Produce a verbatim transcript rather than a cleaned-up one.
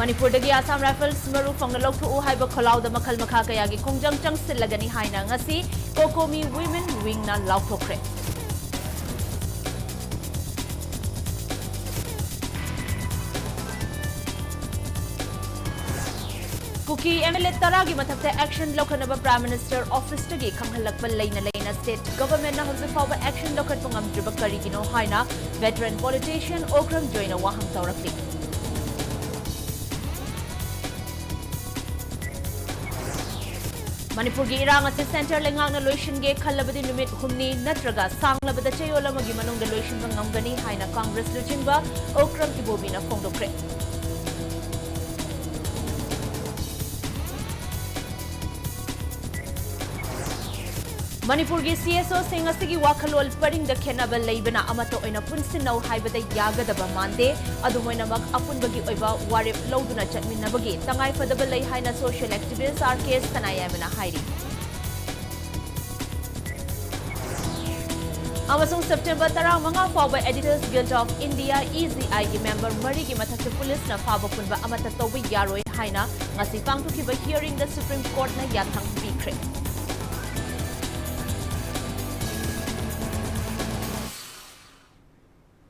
ꯃꯅꯤꯄꯨꯔꯗꯒꯤ ꯑꯁꯥꯝ ꯔꯥꯏꯐꯜꯁ ꯃꯔꯨ ꯐꯪꯅ ꯂꯧꯊꯣꯛꯎ ꯍꯥꯏꯕ ꯈꯣꯜꯂꯥꯎꯗ ꯃꯈꯜ ꯃꯈꯥ ꯀꯌꯥꯒꯤ ꯈꯣꯡꯖꯪ ꯆꯪꯁꯤꯜꯂꯒꯅꯤ ꯍꯥꯏꯅ ꯉꯁꯤ ꯀꯣꯀꯣꯃꯤ ꯋꯤꯃꯦꯟ ꯋꯤꯡꯅ ꯂꯥꯎꯊꯣꯛꯈ꯭ꯔꯦ꯫ ꯀꯨꯀꯤ ꯑꯦꯝ ꯑꯦꯜ ꯑꯦ ꯇꯔꯥꯒꯤ ꯃꯊꯛꯇ ꯑꯦꯛꯁꯟ ꯂꯧꯈꯠꯅꯕ Prime Minister Officeꯇꯒꯤ ꯈꯪꯍꯜꯂꯛꯄ ꯂꯩꯅ ꯂꯩꯅ state governmentꯅ ꯍꯧꯖꯤꯛ ꯐꯥꯎꯕ action ꯂꯧꯈꯠꯄ ꯉꯝꯗ꯭ꯔꯤꯕ ꯀꯔꯤꯒꯤꯅꯣ ꯍꯥꯏꯅ veteran politician ꯑꯣꯀ꯭ꯔꯝ ꯖꯣꯏꯅ ꯋꯥꯍꯪ ꯇꯧꯔꯛꯂꯤ꯫ ꯃꯅꯤꯄꯨꯔꯒꯤ ꯏꯔꯥꯡ ꯑꯁꯤ centre ꯂꯩꯉꯥꯛꯅ ꯂꯣꯏꯁꯤꯟꯒꯦ ꯈꯜꯂꯕꯗꯤ ꯅꯨꯃꯤꯠ ꯍꯨꯝꯅꯤ ꯅꯠꯇ꯭ꯔꯒ ꯁꯥꯡꯂꯕꯗ ꯆꯌꯣꯜ ꯑꯃꯒꯤ ꯃꯅꯨꯡꯗ ꯂꯣꯏꯁꯤꯟꯕ ꯉꯝꯒꯅꯤ ꯍꯥꯏꯅ ꯀꯪꯒ꯭ꯔꯦꯁ ꯂꯨꯆꯤꯡꯕ ꯑꯣꯀ꯭ꯔꯝ ꯏꯕꯣꯕꯤꯅ ꯐꯣꯡꯗꯣꯛꯈ꯭ꯔꯦ꯫ ꯃꯅꯤꯄꯨꯔꯒꯤ ꯁꯤ ꯑꯦꯁ ꯑꯣꯁꯤꯡ ꯑꯁꯤꯒꯤ ꯋꯥꯈꯜꯂꯣꯟ ꯄꯔꯤꯡꯗ ꯈꯦꯠꯅꯕ ꯂꯩꯕꯅ ꯑꯃꯠꯇ ꯑꯣꯏꯅ ꯄꯨꯟꯁꯤꯟꯅꯧ ꯍꯥꯏꯕꯗ ꯌꯥꯒꯗꯕ ꯃꯥꯟꯗꯦ꯫ ꯑꯗꯨꯝ ꯑꯣꯏꯅꯃꯛ ꯑꯄꯨꯟꯕꯒꯤ ꯑꯣꯏꯕ ꯋꯥꯔꯦꯞ ꯂꯧꯗꯨꯅ ꯆꯠꯃꯤꯟꯅꯕꯒꯤ ꯇꯉꯥꯏꯐꯗꯕ ꯂꯩ ꯍꯥꯏꯅ social activist ꯑꯥꯔ ꯀꯦ ꯁꯅꯥꯌꯥꯏꯃꯅ ꯍꯥꯏꯔꯤ꯫ ꯑꯃꯁꯨꯡ September ꯇꯔꯥꯃꯉꯥ ꯐꯥꯎꯕ Editors Guild of India, E G I ꯒꯤ member ꯃꯔꯤꯒꯤ ꯃꯊꯛꯇ ꯄꯨꯂꯤꯁꯅ ꯐꯥꯕ ꯄꯨꯟꯕ ꯑꯃꯠꯇ ꯇꯧꯕ ꯌꯥꯔꯣꯏ ꯍꯥꯏꯅ ꯉꯁꯤ ꯄꯥꯡꯊꯣꯛꯈꯤꯕ hearingꯗ Supreme Courtꯅ ꯌꯥꯊꯪ ꯄꯤꯈ꯭ꯔꯦ꯫